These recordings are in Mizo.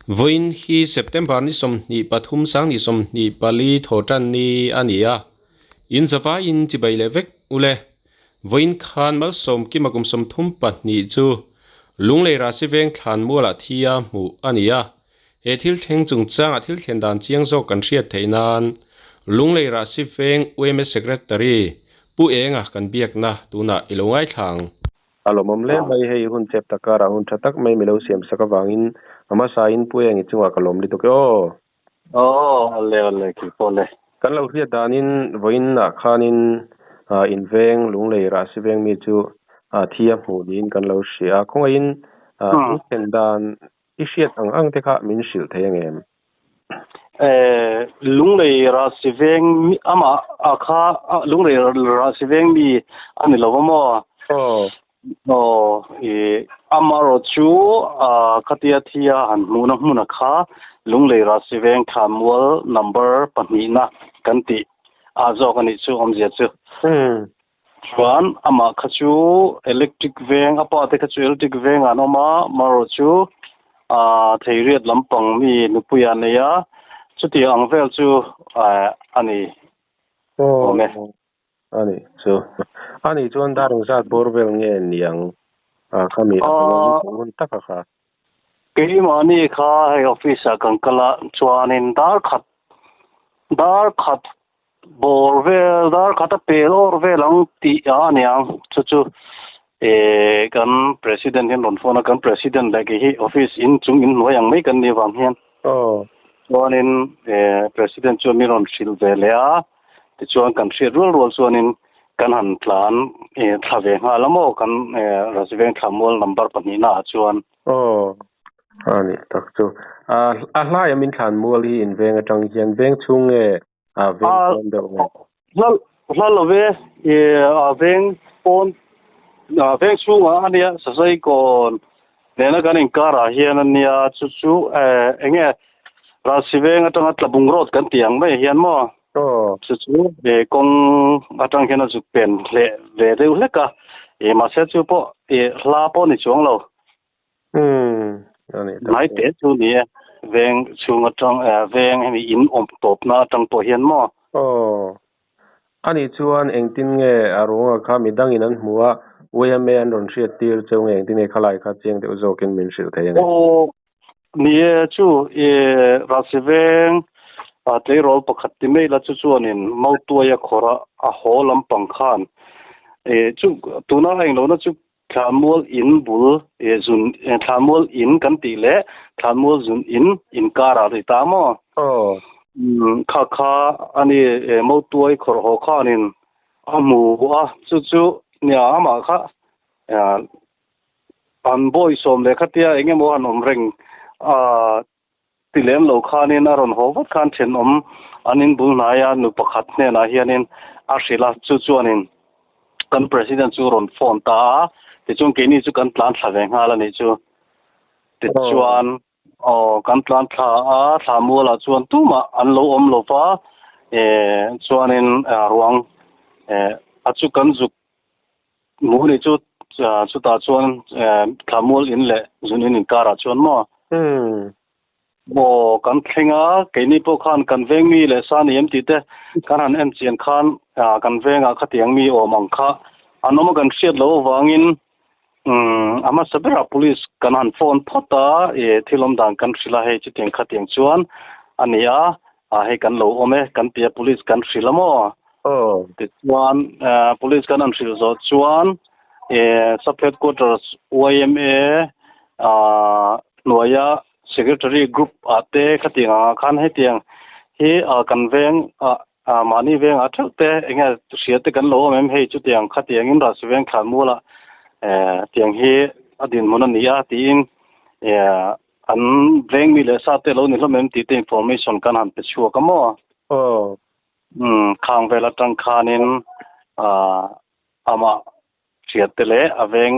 Vawiin hi September ni 23 2024 thawhtan ni a ni a, in zavaiin chibai leh vek ule. Vawiin khan Malsawmkima kum 32 chu Lunglei Rahsi Veng thlanmualah thi a hmuh a ni a. He thil thleng chungchangah thil thlen dan chiang zawk kan hriat theih nan Lunglei Rahsi Veng yma Secretary Pu Enga kan biakna tunah i lo ngaithla ang. A lawmawm hle mai hei hun chep tak karah hun tha tak mai milo siam sak avangin a hmasain Pu Engi chungah ka lawm lutuk e aw. Aw awle awle kei pawh le. Kan lo hriat danin vawiinah khanin inveng Lunglei Rahsi veng mi chu thi a hmuh niin kan lo hria a, khawngaihin in thlen dan i hriat ang ang te kha min hrilh thei ang em? Lunglei Rahsi veng mi amah a kha Lunglei Rahsi veng mi a ni lo va maw? Aw. Aw i amaherawh chu khatia thia han hmuhna hmuna kha Lunglei Rahsi veng thlanmual number pahnihna kan tih a zawk a nih chu awmzia chu. Chuan amah kha chu electric veng a pa te kha chu electric veng ah an awm a amaherawh chu theiriat lampang mi nupui ah a nei a chutiang ang vel chu a ni awm e. Ani chu ani chuan dar engzat bawr vel nge niang a khami a hun taka kha. Keimahni kha hei office ah kan kal a chuanin dar khat dar khat bawr vel dar khat a pel awr vel ang tih a aniang chu chu eh kan president hian rawn phone a kan president leh kei hi office in chung in hnuai ang mai kan nih avang hian chuanin eh president chuan min rawn hrilh ve leh a tichuan kan hriat rual rual chuanin kan han tlan eh thla ve nghal a maw kan eh Rajveng Thlamual number pahnihna ah chuan. Aw a nih tak chu. A a hlai amin thlan mual hi in veng atang hian veng chhung nge a veng pawn deuh nge? Hla hla lo ve i a veng pawn a veng chhungah a nia Sasaikawn nena kan inkarah hian a nia chu chu eh enge Ralsi veng atanga Tlabung road kan tih ang mai hian maw? Aw. Chu chu eh kawng atang hian a zuk pen hleh ve deuh hlek a eh mahse chu pawh eh hla pawh a ni chuang lo. Umm a nih tak Hnai chu. te chu ni e veng chhung atang eh veng hemi in awm tawpna atang pawh hian maw? Aw. A nih chuan engtin nge a ruangah kha midangin an hmu a, YMA an rawn hriat tir cheu nge engtin nge khalai kha chiang deuh zawkin min hrilh thei a ni. Aw ni e chu i Rasi veng ah tleirawl pakhat ti mai la chu chuanin Mautuaia khawrah a haw lampang khan eh chu tuna a englohna chu Thlanmual in bul eh zun eh thlanmual in kan tih leh thlanmual zun in inkarah ri ta maw? Aw. Umm kha kha ani eh Mautuai khawrh haw khanin a hmu a, chu chu nia amah kha eh an bawi sawm leh khatia eng emaw an awm reng a ti lem lo khanin a rawn haw vat khan thenawm an in bul hnaia nu pakhat hnenah hianin a hrilh a, chu chuanin kan president chu rawn phone ta a, tichuan keini chu kan tlan thla ve nghal a nih chu. Tichuan aw kan tlan thla a, thla mualah chuan tumah an lo awm lo va, eh chuanin ruang eh a chu kan zuk Mu nih chu chutah chuan Thlamual in leh Zun in inkarah chuan maw? Aw, kan thleng a, keini pawh khan kan veng mi leh sa ni em tih te kan han en chian khan kan vengah khatiang mi awm ang kha an awm a kan hriat loh avangin a hmasa berah police kan han phone phawt a, thil awm dan kan hrilh a, hei chutiang khatiang chuan a ni a, hei kan lo awm e kan ti a, police kan hrilh a maw? Aw. Tichuan police kan han hrilh zawh chuan sub headquarters yma hnuaia secretary group ah te khatiang angah khan hetiang hi kan veng ah mahni vengah theuh te enge hria te kan lo awm em hei chutiang khatiangin Rahsi veng thlanmualah tiang hi a dinhmun a ni a tiin an veng mi leh sa te lo ni hlawm em tih te information kan han pe chhuak a maw? Aw. Umm khang vel atang khanin ah amah hriat te leh a veng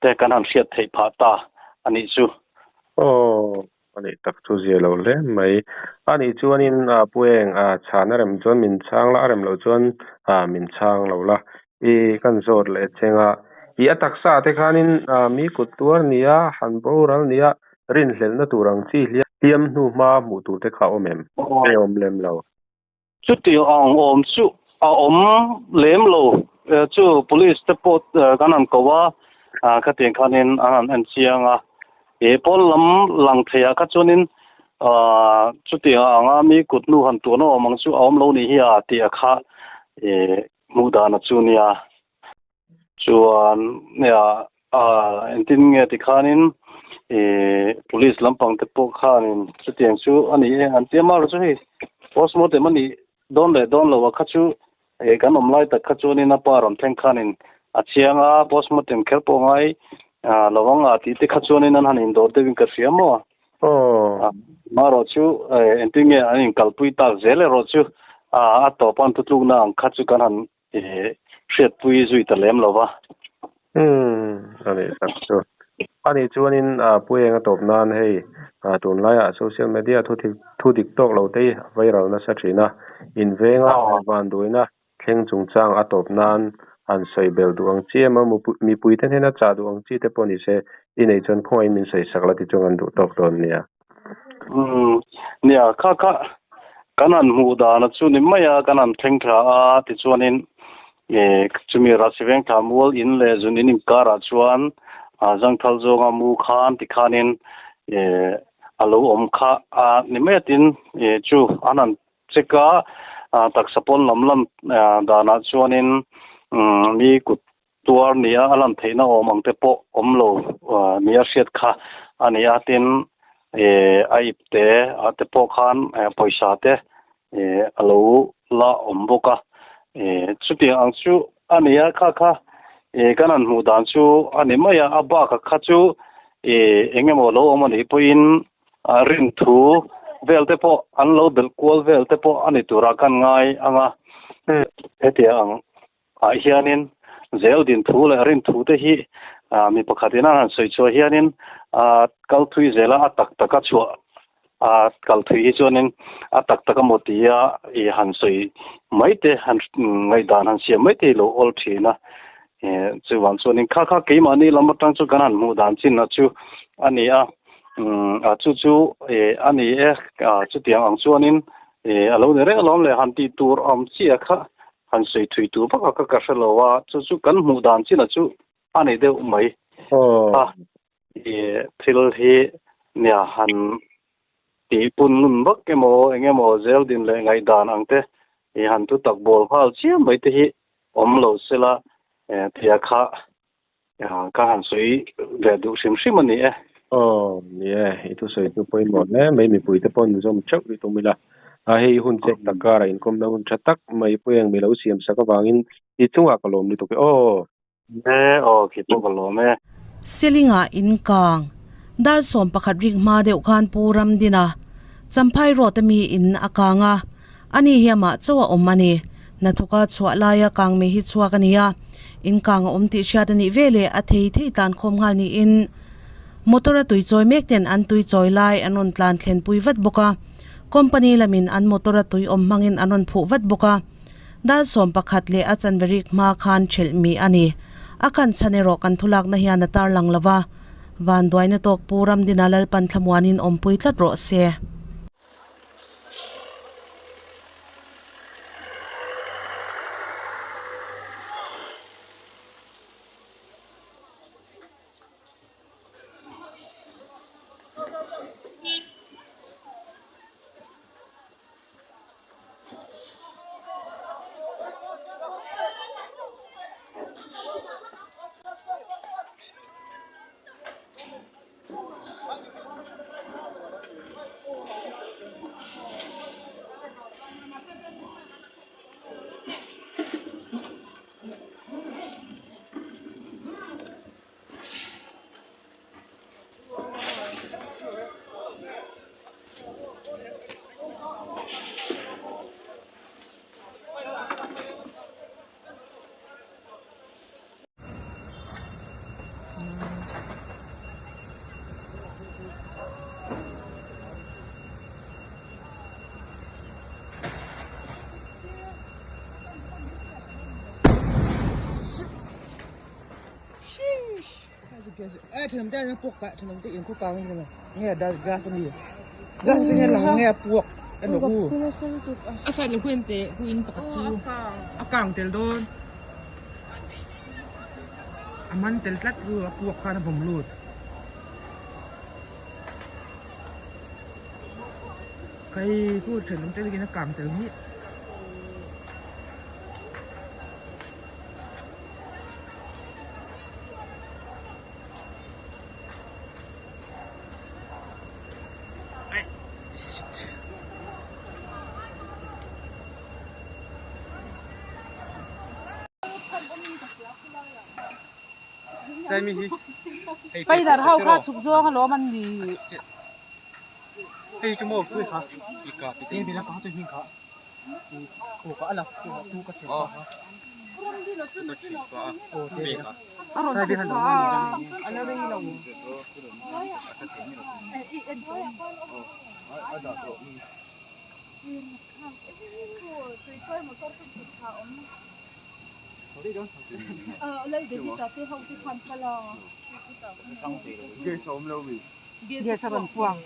te kan han hriat theih phah ta a nih chu. Aw, a nih tak chu zia lo hle mai. A nih chuanin ah Pu Eng ah chhan a rem chuan min chhang la, a rem loh chuan ah min chhang lo la. I kan zawt leh cheng a, i a taksa te khanin ah mi kut tuar nia, han boral nia, rinhlelhna tur ang chi hliam. Hliam hnu hma hmuh tur te kha a awm em? Nge awm lem lo? Chuti ang awm chu a awm lem lo. Chu police te pawh kan han ko a, khatiang khanin an han en chiang a. He pawn lam lang theiah kha chuanin chutiang anga mi kut hnu han tuan a awm ang chu a awm lo nih hi a tih a kha hmuh dan a chu nia. Chuan nia engtin nge tikhanin police lampang te pawh khanin chutiang chu a ni e an tia mar chu hei postmortem a nih dawn leh dawn lo a kha chu kan awm lai tak kha chuanin a pa rawn thleng khanin a chiang a postmortem kher pawh ngai lo ang a tih te kha chuanin an han indawr deuhin ka hria maw. Amaherawh chu engtin nge an inkalpui tak zel erawh chu a tawp an thutlukna ang kha chu kan han hriatpui zui ta lem lo va. Umm, a nih tak chu. A nih chuanin Puieng a tawp nan hei tunlaiah social media thu thu dik tawk lo te hi a viral nasa thin a, invenga vanduaina thleng chungchang a tawp nan han sawi belh duh ang chi emaw mipuite hnena chah duh ang chi te pawh ni se i neih chuan khawngaih min sawi sak la ti chuan kan duh tawk dawn nia. Umm, nia, kha kha kan han hmuh dan a chu ni mai a, kan han thleng thla a, tichuanin eh chumi Rasiveng thla mual in leh zun in inkarah chuan ah zangthal zawnga mu khan tikhanin eh a lo awm kha a ni mai a tin eh chu an han check a, taksa pawn lam lam danah chuanin umm mi kut Tuar nia a lan theihna awm ang te pawh awm lo nia hriat kha a ni a, tin a ip te ah te pawh khan pawisa te a lo la awm bawk a, chutiang ang chu a ni a, kha kha kan han hmuh dan chu a ni mai a, a bak kha chu eng emaw lo awm a nih pawhin rin thu vel te pawh an lo belh kual vel te pawh a ni turah kan ngai ang a, hetiang ang Ah hianin zel din thu leh rin thu te hi mi pakhatin a han sawi chhuah hianin kal thui zela a tak taka chhuah kal thui hi chuanin a tak taka maw tia i han sawi mai te han ngaihdan han siam mai te hi lo awl thin a. Chuvang chuanin kha kha keimahni lam atang chu kan han hmuh dan chin a chu a ni a. Chu chu a ni e, chutiang ang chuanin a lo ni reng alawm le han tih tur awm chiah kha Han sawi thui tur vak a ka ka hre lo a, chu chu kan hmuh dan chin a chu a ni deuh mai a, i thil hi nia han tih pun ngun vak emaw eng emaw zel din leh ngaihdan ang te i han thu tak bawl nghal chiam mai te hi awm lo sela tia kha ka han sawi ve duh hrim hrim a ni e. Aw, ni e, i thusawi chu pawimawh hle mai, mipuite pawh an zawm theuh i tum ila. A hei hun chek tak karah inkawmna hun tha tak mai Puiang mi lo siam sak avangin i chungah ka lawm lutuk e aw. E, aw, khi pawh ka lawm e. Seling-ah in kang, dar 11 rik hma deuh khan Pu Ramdina, Champhai Road a mi in a kang a, ani hi amah chauh a awm a ni. Hnathawka chhuah laia kang mei hi chhuak a ni a, in kang a awm tih hriat a nih veleh a thei thei tlan khawm nghal niin motor a tui chawi mek ten an tui chawi lai an rawn tlan thlen pui vat bawk a, company lamin an motor a tui awm hmangin an rawn phuh vat bawk a, dar 11 leh a chanve rik hma khan thelh mi a ni. A kan chhan erawh kan thulakna hian a tarlang lo va, vanduaina tawk Pu Ramdina Lalpan thlamuanin awmpui tlat rawh se. Gas ring a lang nge a puak emaw khu a side lam khu en teh khu in pakhat chu a kang tel dawn a man tel tlat chu a puak khan a vawm lut. Kai khu thenawm te bikin a kang tel hmiah. Paidar ho kha chhuk zawng alawm an ni. A rawn chhuk phah a, a la rei lo. Gas a rawn puak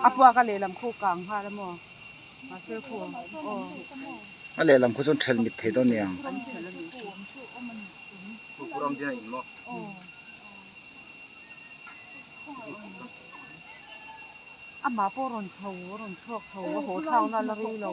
a puak a lehlam khu kang nghal a maw mahse khu aw. A lehlam khu chuan ṭhelh mit thei dawn niang. Amah pawh rawn chho a rawn chhuak chho a haw thlakna a la rei lo.